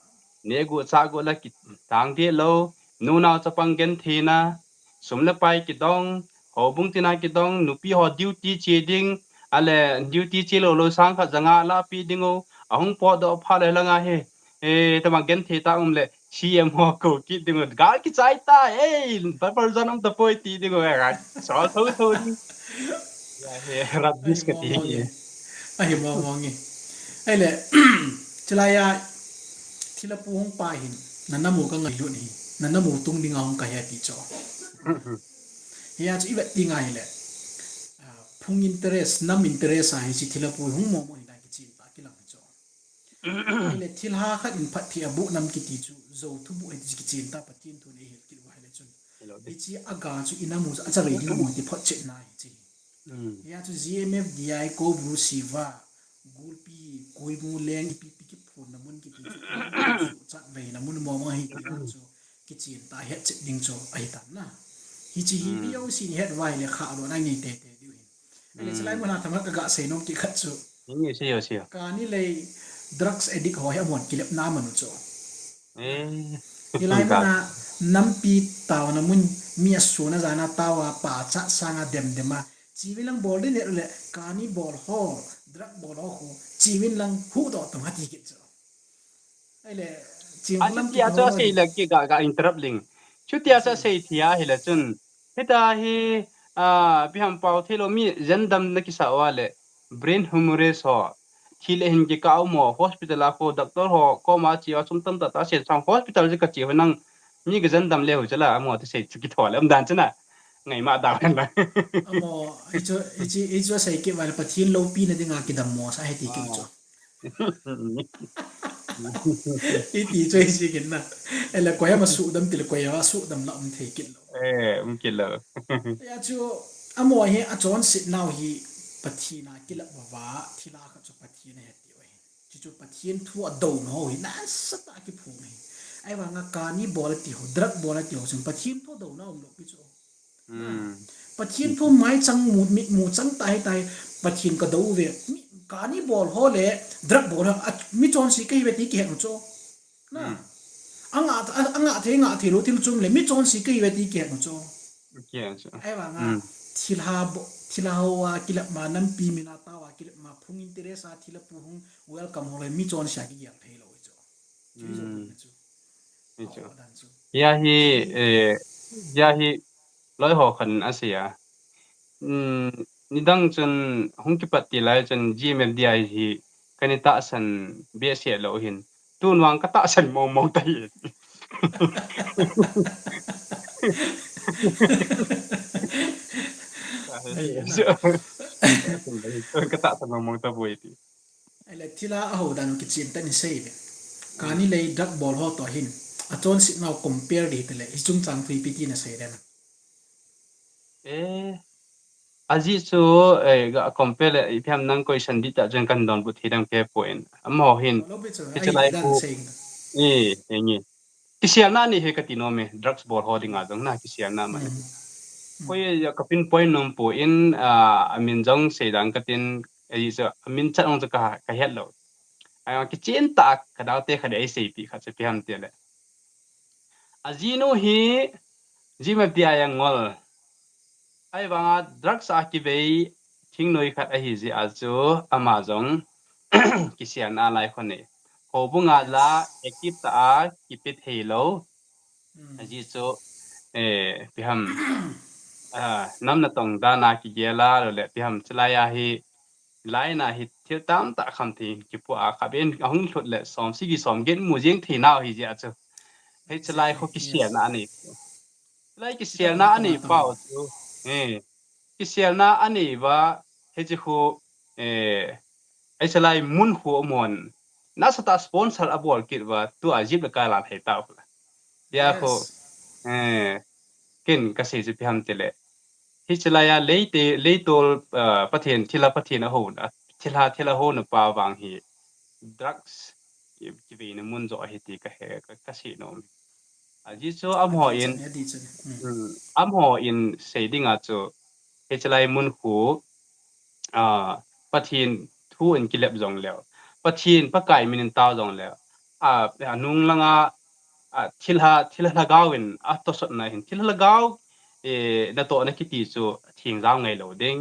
neh gu chah gu la kitang deh lou, nunau chapang gentheina, sum le pai kidong, houbung tina kidong, nupi ho duty che ding, ale duty che lou lou sang khat ja nga la pe ding u, Ahung potdoh phat le langa hi, eh, tama genthei tah um le, C M ho kou kit ding u, gal kichai ta, eh, Bible zan um tapoi ti ding u, eh, sol tho tho ding. Ya, he, rubbish ka ti hi. Ahi mong mong e. Ahile, chulai a, thilha pu hung pa hin, na nam u ka ngailut hi, na nam u tung dinga hung kahi ati chu. Hia chu i vet ding ahile, ah, phung interest, nam interest a hiche thilha pu hung mong mong hi na kichen ta kilang hi chu. Ahile thilha khat in phatthei a boh nam kiti chu, jou thu boh hi ti chu kichen ta Pathen thu nei hil kit uva ahile chun. Hiche a ga chu i nam u chu a chavei ding mo ti photchetna hiche. Hia chu G M F D I, Koubru Siva, Gulpi, Koimu Leng, ipi pi kiphonna mun kiti chu, chu chat veina mun mong mong hi ti chu kichen ta hetchet ding chu ahi tan na. Hiche hi mi jousen het uva ahile kha lo na ngei tete diu hin. Ahile chulai mun a thama ka ga sei nom kit khat chu. Nge, sei o, sei o. Kani lei drugs addict ho hi amahon kilepna man u chu. Eh. Hilai mun a nampi taona mun mi asuna jana taova pachat sanga demdem a. Chivin lang bol din het le kani bol ho, drug bol ho khu, chivin lang huhdoh tong ati kit chu. Ahile, chivin lang chutia chu asei le ki ga, ga interrupt ling. Chutia chu asei thei ahile chun. Hita hi, ah, ipi ham pao thei lou mi jendam na kisa uva le. Brain hemorrhage ho. Thi le hin kikah u mo, hospital a khu, doctor ho koma che a sum tamtah tah a sei sang hospital chu kache u nang mi ka jendam le u chu la, amaho thusei chu kitho le um dan chu na. Ngaima da hen la. Amaho, hichu, hichu, hichu asei kit uva le Pathen loupina dinga kidammo sa ahi ti kit u chu. Iti chu ahi kit na. Ahile koi ama suhdam ti le koi ama suhdam la um thei kit lou. Eh, um kit lou. Hia chu, amaho hi achonset nau hi Pathen a kilep uva, thilha khat chu Pathen ahe ti u ahi. Chuchu Pathen thu adouna ho hi nasatah a kiphong ahi. Ahivanga kani bol ati ho, drug bol ati ho chun Pathen thu adouna umlou pi chu. Pathen thu maichang mu, mitmu chang tah hi tah hi, Pathen kadou ve. Mi, kani bol ho le drug bol ho, a, michonse kahiuve ti kihet u chu. Na. Anga, a, anga thei, anga thei lou thil chom le michonse kahiuve ti kihet u chu. Ahivanga, thilha bo, thilha hoa kilepma, nampi min a taova kilepma, phung interest a thilha pu hung welcome ho le michonse a kigel thei lou chu. Chu hi jou na chu. Hia hi, eh, hia hi, loi ho khat in asei a. Nidang chun hung kipat til lai chun G M F D I hi kana tahsan behseh lou hin. Tun vang katahsan mong mong ta hi. Katahsan mong mong tapoi ti. Ahile thilha ahou dan u kichen tah in sei ve. Kani lei drug bol ho toh hin. Achonset nau compare di tile, hiche chungchang thu ipi ti nasei dem. Eh, ajeh chu, eh, ga compare le, ipi ham nang question di tah chun kan donbut thei dem kahepoi. Amaho hin, hiche lai khu, eh, eh, nge. Kiselna anei hi kati nom e, drugs bol ho dinga jong na kiselna ahi. Koi a ka pinpoint nom poi, ah, amin jong seidan katin, ajeh chu amin chat jong chu ka, kahet lou. Ahivang kichen tah a kadaote khat in eiseipeh khat chu ipi ham tile. Ajinu hi G M F D I a ngol. Ahivanga drugs a kivei thingnoi khat ahi jeh a chu ama jong kiselna lai khu anei. Houbung a la active tah a kipe thei lou. Ajeh chu, eh, ipi ham, ah, nam natong dan a kigel a, lou le ipi ham chulai a hi, lai na hi thil tamtah kham thei kipu a khaben ahung lhut le som sagi som get mu jeng thei nau hi jeh a chu. Hiche lai khu kiselna anei. Lai kiselna anei pau chu. Eh, kiselna anei uva, hiche khu, eh, hiche lai mun khu amahon nasatah sponsor abol kit uva, tua jeep le car la thei tau khu. Hia khu, eh, ken kasei chu ipi ham tile. Hiche lai a leite, leitol, ah, Pathen, thilha Pathen ahouna, thilha, thilha houna pa vang hi drugs ki, kiveina mun joh ahi ti kahe, ka, kasei nom. Ajeh chu amaho in, amaho in sei dinga chu, hiche lai mun khu, ah, Pathen thu in kilep jong leu, Pathen Pakai min in tao jong leu, ah, anung langa, ah, thilha, thilha lhagao in atosotna hin, thilha lhagao, eh, natohna kiti chu theng jao ngai lou ding.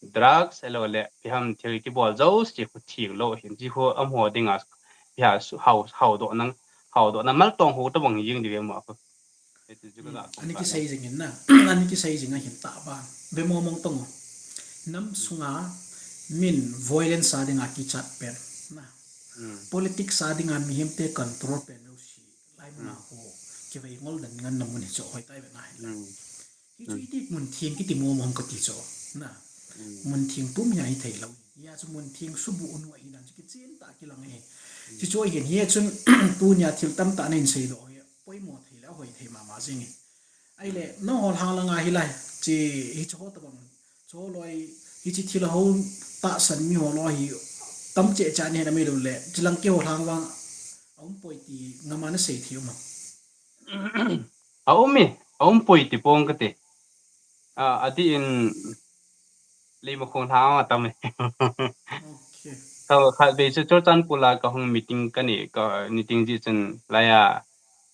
drugs, alo le, piham thil kibol jouse khu theng lou hin, chi khu amaho dinga, piham su-, hao, hao doh nang, hao doh nang mal tong ho tabang jing di ve mo khu. Hichu chu ka ga Hmm, ani kisei jing in na. Ani kisei jing a hin ta ba. Ve mo mong tong. Nam sunga min violence a dinga kichat pen. Na. Hmm. Politics a dinga mihem te control pen lou si. Lai mun a Hmm. ho. Kivei ngol dan ngan na mun hi chu hoi tai ve na hi. Hmm. Hi chu Hmm. iti mun theng kiti mo mong kati chu. Na. Hmm. Mun theng tum hi a hi thei lou. Hia chu mun theng subu unu a hi dan chu kichen ta kilang e. Hmm. Chi chu hin hia chun tunia thil tam ta nen sei doh hi. Poimo thei le hoi thei mama jing e. Ahile, nangho lhang langa hi lai. Chi hi chu ho tabang. Chu loi hi chi thil ho tahsan mi ho loi hi tam che cha ni na mi lou le. Chi lang keiho lhang vang. A um poi ti ngama na sei thei um a. A um e, a um poi ti pong kati. A, ati in Leimakhong lhang a tam e. Okay. Ka khat vei chu Churachandpur a ka hung meeting ka nei, ka meeting jeh chun lai a,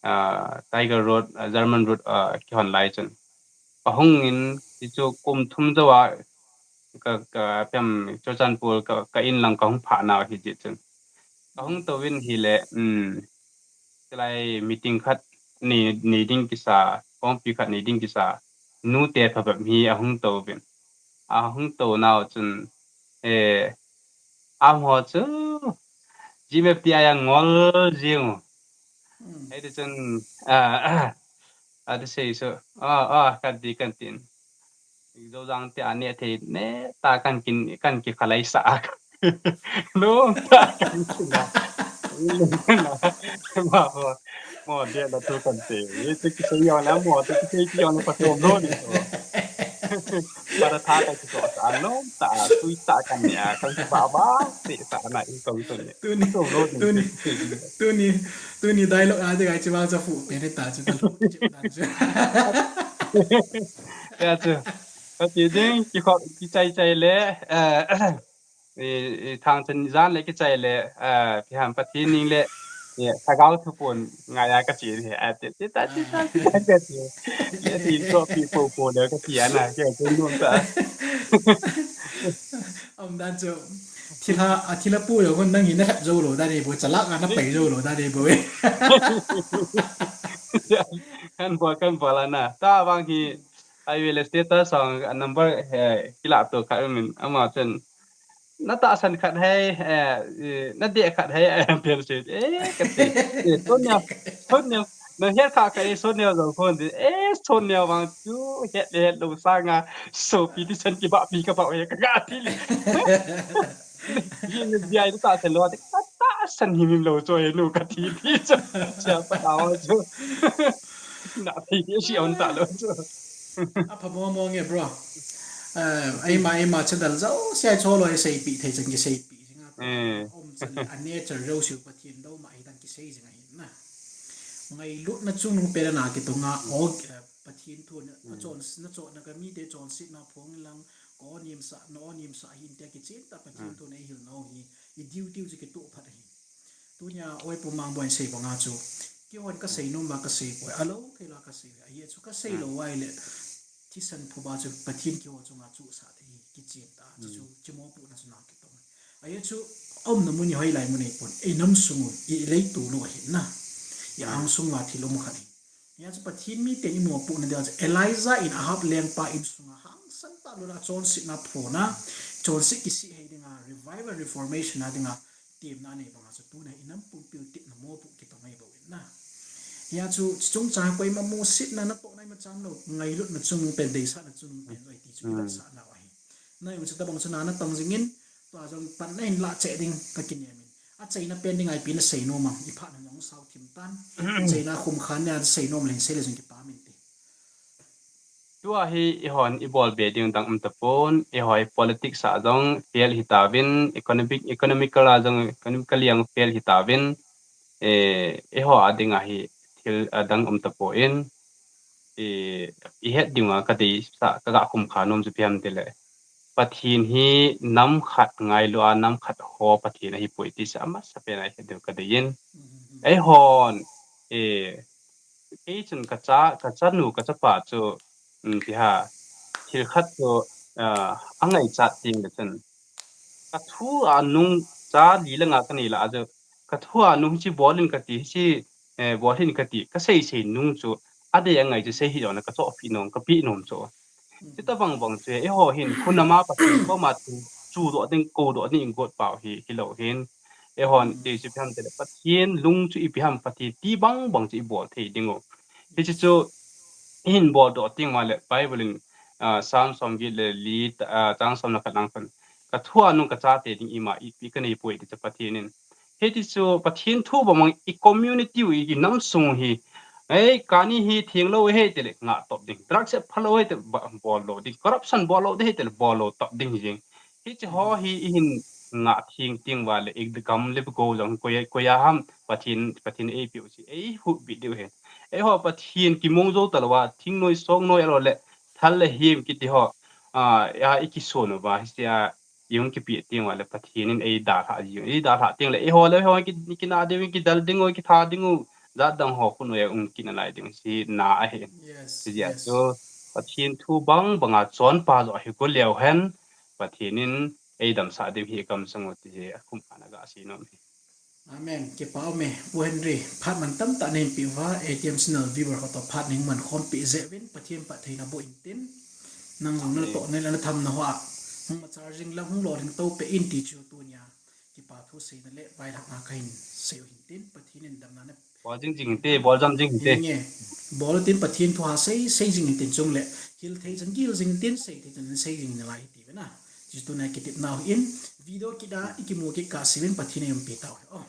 ah, Tiger Road, ah, German Road, ah, kihon lai chun. Ka hung in, hichu kum thum jou a, ka, ka pem Churachandpur ka, ka in lang ka hung phah nau hi jeh chun. Ka hung tou in hile, um, Chulai meeting khat nei, nei ding kisa, kongpi khat nei ding kisa, nute phabep hi ahung tou vin. Ahung tou nau chun, eh, amaho chu, GMFDI a ngol jing u. Hmm. Hiti chun, ah, ati sei chu, ah, ah, kan ti, kan tin. Joujang te a neh thei neh ta kan kin, kan kikhalai sah a. Lom ta kan kin a. Lom ta na. Ma ho. Mo de la tu kan te. Ye tu kisei yo na mo, tu kisei ti yo na pa tu lo ni to. Para tha ka tu sa lom ta, tu ta kan ya, kan ba ba, ti ta na i ko to ni. Tuni, tuni, tuni, tuni dialogue a de ga chi ma cha fu pe ne ta chu ta lo chi dan chu. Ya chu. Ka ti ding, ki kho, ki chai chai le, eh, i, i thang chen jan le ki chai le, eh, ki ham Pathen ning le, eh, Lhagao thu pon ngai a ka chi he, a ti, ti ta, ti ta, ti ta, ka chi. Ye ti so pi po po le ka ti a na, ke ko nun ta. Om dan chu, thilha, a thilha pu yo kon nang hi na khat jo lo dan e bo, chalak a na pai jo lo dan e bo e. Kan bol, kan bol a na. Ta vang hi, Ai ve le status song a number he kila to khat min ama chen. Na tahsan khat hei, eh, eh, na deh khat hei, eh, pian se. Eh, ka ti. Eh, Sonia, Sonia, na het kha kha, eh, Sonia jong phone di. Eh, Sonia vang chu het le het lo sanga sopi ti chen kibahpi ka bah he ka ga ti le. Ye ni dia ta chen lo, ta, tahsan hi min lo chu he nu ka ti ti chu. Cha pa da chu. Na thei si on ta lo chu. A pha mo mo nge, bro. Eh, eima, eima chadal jouse a cholo e seipi thei chan kiseipi. Singa. Eh. Om chan a nature jouse Pathen dou ma hi dan kisei jing ahi na. Ngailutna chungnung pena na kitonga o, eh, Pathen thu na, mm, chon, na chon na ka mite chonsetna phong lang, ko nimsa, no nimsa hin te kichen ta Pathen, mm, thu na i hil nau hi, i diu diu ji kitoh phat ahi. Tunia oi pu mang boin sei banga chu. Kihon ka sei nom ma ka sei poi. Alo kei la ka sei. Ahi chu ka sei lo, mm, vai le. Thisan phuba chu Pathen kiho chunga chu sa thei kichen ta. Chu, mm, chu chimo pu na chu na kitong. Ahi chu om na mun hi hoi lai mun ei pon. Ei nam sung u, i lei tu lo ahi na. I, mm, ang sung ma thil um khat hi. Hia chu Pathen miten i mopohna dia chu Elijah in Ahab lengpa insunga hangsan tah lona chonsetna phona, chonset kisih hei dinga, revival reformation a dinga, temna nei banga chu tuna i nam pumpil titna mopoh kitong ahi bou in na. Hia chu chungchang koima musetna natohna ima cham lou, ngailutna chungnung pen, deisahna chungnung pen, mm, joi ti chu, mm, i vetsahna u ahi. Na jong chu tabang chu na na tong jingin, tua jong pan na hin lah cheh ding ka kinem in. A chaina pen ding a ipi na sei nom am, i phat na jong sao thim tan. Chaina khum khan nia sei nom leng sei le jong kipah min ti. Tua hi i hon i bol be ding dang um tapon, i hoi politics a jong fail hi tauvin, economic, economical a jong, economically a jong fail hi tauvin, eh, i ho a ding a hi thil a dang um tapon, i, i het ding a ka deisah, ka ga khum kha nom chu ipi ham ti le. Pathen hi nam khat ngailu a, nam khat ho Pathen ahi poi ti chu amasa pen a i het ding ka dei in. Ei hon, eh, kei chun ka cha, ka chanu, ka chapa chu, um, ti ha, thil khat chu, ah, angaichat teng le chun, kathu a nung cha li le nga kanei lah a chu, kathu a nung hiche bol in kati, hiche, eh, bol in kati, kasei sei nung chu, adei angai chu sei hih jongle kachohpeh nom, kapeh nom chu. Chuti bang bang chu, eiho hin, hunam a Pathen koma chu, chudoh ding, koudoh ding igot pau hi, hilou hin. Eihon, ti chu ipi ham tile, Pathen lung chu ipi ham, Pathen ti bang bang chu ibol thei diu. Hiche chu, ihin boldoh teng uva le, Bible in, ah, Psalm som get le li, ah, chang som le khat lang khan, kathu a nung kachate ding ima ipi kanei poi ti chu Pathen in. Hiti chu Pathen thu bang bang i community u i, i nam sung u hi. Ei, kani hi thenglou ahi tile ngah top ding. Drugs e phalou ahi tile ba-, bollou ding. Corruption bollou ding ahi tile bollou top ding jeng. Hiche ho hi ihin ngah theng teng uva le, i gam le gou jong koi, koi a ham Pathen, Pathen eipeh u chu eihuhbit diu ahi. Eiho Pathen kimong jou talou a, thingnoi, songnoi alou le, thal le hem kiti ho. Ah, a, i kison uva, hiche a, i hung kipeh teng uva le Pathen in eidalhah jiu. Eidalhah teng le, eiho le eiho ki, kinah diu, kidal diu, kitha diu, jat dang ho khut noi a hung kinah lai diu, hiche na ahi. Hijeh a chu, Pathen thu bang bang a chonpa joh hi go leu hen, Pathen in eidamsah diu ahi gam sung u ti hi akum khat a gasei nom e. Amen. Kipa um e, Pu Henry, phat mantam tah nahin peh uva, A T M channel viewer ho toh phat nahin man khom peh jeh uvin, Pathen phattheina boh intin. Nang jong natoh nale natham na hoa hung machal jing lang hung lolhing tou peh in ti chu tunia kipa thu seina le vailhahna kahin sei u hintin, Pathen in damna na bol jing jing inte, bol jam jing inte. Bol tin Pathen thu ha sei, sei jing intin, chule hil thei chan gil jing tin, sei thei chan sei jing nalai hiti ve na. Chu tunia kitepna u hin, video kit a ikimu kit kahse uvin, Pathen in eiumpi tau hen.